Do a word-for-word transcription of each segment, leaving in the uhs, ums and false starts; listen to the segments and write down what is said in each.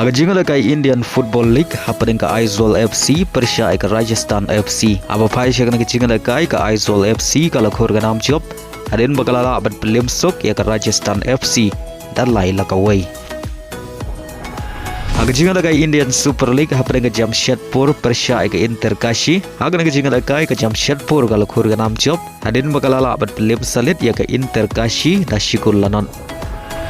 Ha ka jingïalehkai Indian Football League, hapdeng ka Aizawl F C pyrshah ïa ka Rajasthan F C. Haba phai sha kane ka jingïalehkai, ka Aizawl F C ka la khur ka nam jop hadien ba ka la lah ban pynlem suk ïa ka Rajasthan F C da lai la kawei. Ha ka jingïalehkai Indian Super League, hapdeng ka Jamshedpur pyrshah ïa ka Inter Kashi. Ha kane ka jingïalehkai, ka Jamshedpur ka la khur ka nam jop hadien ba ka la lah ban pynlem salit ïa ka Inter Kashi da shi kol la nod.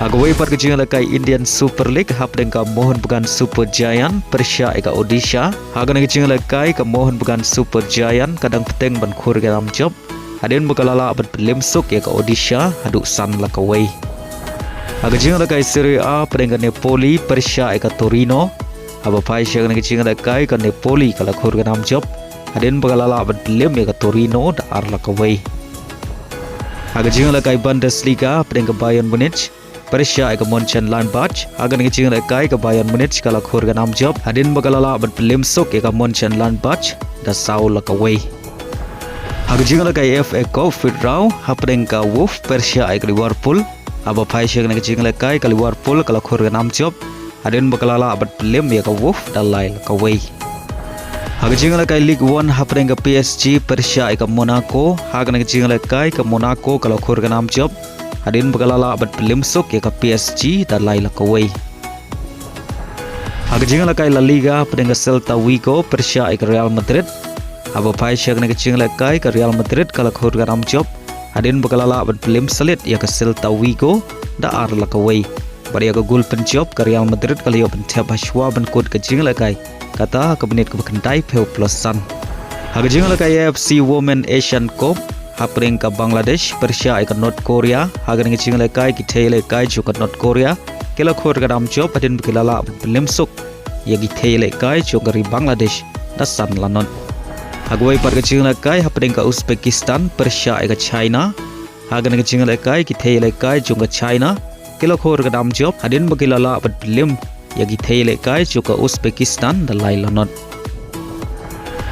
Ha kawei pat ka jingïalehkai Indian Super League, hapdeng ka Mohun Bagan Super Giant pyrshah ïa ka Odisha. Ha kane ka jingïalehkai, ka Mohun Bagan Super Giant ka dang bteng ban khur ka nam jop hadien ba ka la lah ban pynlem suk ïa ka Odisha haduh san la kawei. Ha ka jingïalehkai Serie A, hapdeng ka Napoli pyrshah ïa ka Torino. Haba phai sha kane ka jingïalehkai, ka Napoli ka la khur ka nam jop hadien ba ka la lah ban pynlem ïa ka Torino da ar la kawei. Ha ka jingïalehkai Bundesliga, hapdeng ka Bayern Munich pyrshah ïa ka Mönchengladbach. Ha kane ka jingïalehkai, ka Bayern Munich ka la khur ka nam jop hadien ba ka la lah ban pynlem suk ïa ka Mönchengladbach da saw la kawei. Ha ka jingïalehkai F A Cup, first round, hapdeng ka Wolves pyrshah ïa ka Liverpool. Haba phai sha kane ka jingïalehkai, ka Liverpool ka la khur ka nam jop hadien ba ka la lah ban pynlem ïa ka Wolves da lai la kawei. Ha ka jingïalehkai Ligue One, hapdeng ka P S G pyrshah ïa ka Monaco. Ha kane ka jingïalehkai, ka Monaco ka la khur ka nam jop hadien ba ka la lah ban pynlem suk ïa ka P S G da lai la kawei. Ha ka jingïalehkai La Liga, hapdeng ka Celta Vigo pyrshah ïa ka Real Madrid. Haba phai sha kane ka jingïalehkai, ka Real Madrid ka la khur ka nam jop hadien ba ka la lah ban pynlem salit ïa ka Celta Vigo da ar la kawei. Bad ïa ka gol pynjop, ka Real Madrid ka la ïoh ban thep ha shuwa ban kut ka jingïalehkai, kata ha ka minit kaba khyndai phew plus san. Ha ka jingïalehkai A F C Women Asian Cup, hapdeng ka Bangladesh pyrshah ïa ka North Korea. Ha kane ka jingïalehkai, ki thei ïalehkai jong ka North Korea ki la khur ka nam jop hadien ba ki la lah ban pynlem suk ïa ki thei ïalehkai jong ka ri Bangladesh da san la nod. Ha kawei pat ka jingïalehkai, hapdeng ka Uzbekistan pyrshah ïa ka China. Ha kane ka jingïalehkai, ki thei ïalehkai jong ka China ki la khur ka nam jop hadien ba ki la lah ban pynlem ïa ki thei ïalehkai jong ka Uzbekistan da lai la nod.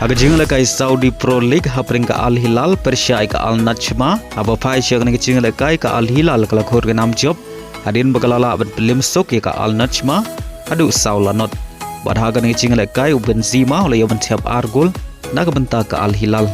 Ha ka jingïalehkai Saudi Pro League, hapdeng ka Al Hilal pyrshah ïa ka Al Nassr. Haba phai sha kane ka jingïalehkai, ka Al Hilal ka la khur ka nam jop hadien ba ka la lah ban pynlem suk ïa ka Al Nassr haduh saw la nod. Bad ha kane ka jingïalehkai, u Benzema u la ïoh ban thep ar gol na ka bynta ka Al Hilal.